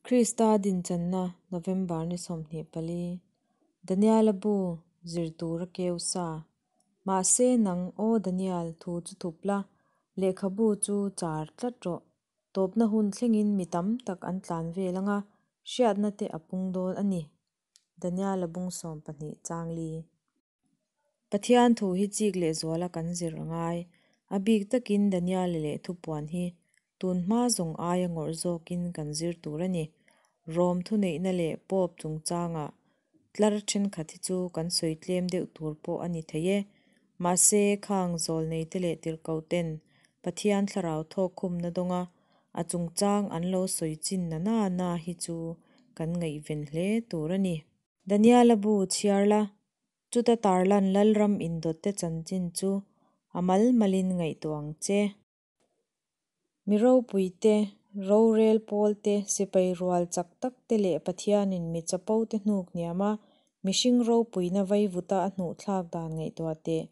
Krista dinchanna November ni 24 Daniela bu zir tura keu sa. Mahse nang, Aw Daniel, thu chu thup la, lehkhabu chu char tlat rawh. Tawpna hun thlengin mi tam tak an tlan vel anga, hriatna te a pung dawn a ni. Daniela bung 12 chang li. Pathian thu hi chik lehzuala kan zir a ngai. A bik takin Daniela leh Thupuan hi tun hma zawng aia ngawrh zawkin kan zir tur a ni. Rom thuneihna leh Pope chungchanga tlar thenkhat hi chu kan sawi tlem deuh tur pawh a ni thei e. Mahse, khang zawlneite leh tirhkohten Pathian thlarau thawkkhumna dawnga a chungchang an lo sawi chin na na na hi chu kan ngaihven hle tur a ni. Daniela bu chhiar la, chuta tarlan Lalram indawtte chanchin chu a mal malin ngaihtuah ang che. Mi ropuite, rorel pawlte, sipai rual chak takte leh Pathianin mi chapote hnuk hniama mihring ropuina vaivuta a hnuhthlak dan ngaihtuah teh.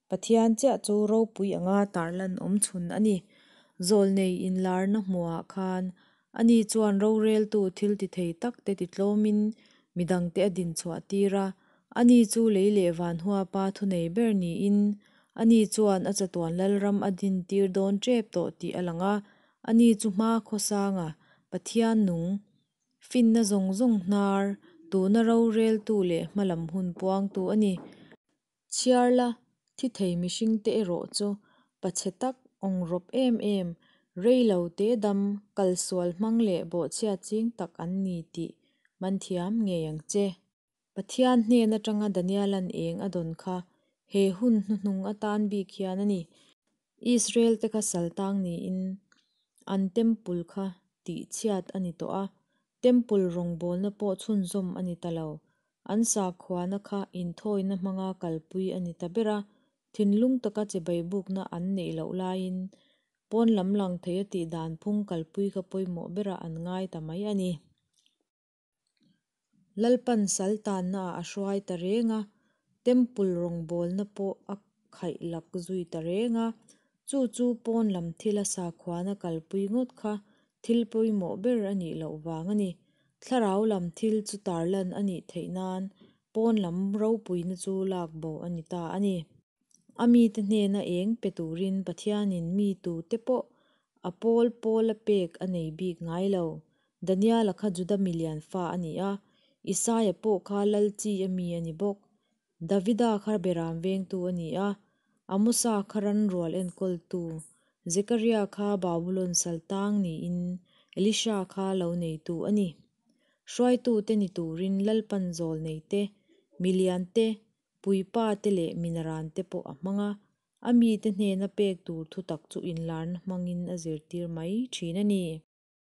Pathian chiah chu ropui anga tarlan awm chhun a ni. Zawlnei inlarna hmuhah khan, ani chuan roreltu thiltithei takte titlawmin midangte a dinchhuahtir a. Ani chu lei leh van huapa thunei ber niin, ani chuan a chatuan lalram a dintir dawn tep tawh tih a lang a. Ani chu hma khawsanga Pathian nung, finna zawng zawng hnar, tuna roreltu leh hmalam hun puangtu a ni. Chhiar la, thi thei mihringte erawh chu pachhe tak, awngrawp em em, rei lo te dam, kalsual hmang leh bawhchhiat ching tak an ni tih man thiam ngei ang che. Pathian hnen atanga Daniela'n eng a dawn kha he hun hnuhnung atan bik hian a ni. Israel-te kha saltang niin an Temple kha tihchhiat a ni tawh a, Temple rawngbawlna pawh chhunzawm a ni ta lo. An sakhuana kha inthawina hmanga kalpui a ni ta ber a, thinlung taka chibaibukna an neih loh laiin pawn lam lang theia tihdan phung kalpui kha pawimawh berah an ngai ta mai a ni. Lalpan sal tannaah a hruai ta reng a, Temple rawngbawlna pawh a khaihlak zui ta reng a, chu chu pawn lam thila sakhuana kalpui ngawt kha thil pawimawh ber a nih loh vang a ni. Thlarau lam thil chu tarlan a nih theih nan pawn lam ropuina chu lak bo a ni ta a ni. A mite hnena eng pe turin Pathianin mi tute pawh a pawl pawla pek a nei bik ngai lo. Daniela kha Juda milian fa a ni a, Isaia pawh kha lal chi a mi a ni bawk. Davida kha beram vengtu a ni a, Amosa kha ranrual enkawltu, Zekaria kha Babulon saltang niin Elisha kha lo neitu a ni. Hruaitute ni turin Lalpan zawlnei te, milian te, puipa te leh minaran te pawh a hmang a, a mite hnena pek tur thutak chu inlarna hmangin a zirtir mai thin a ni.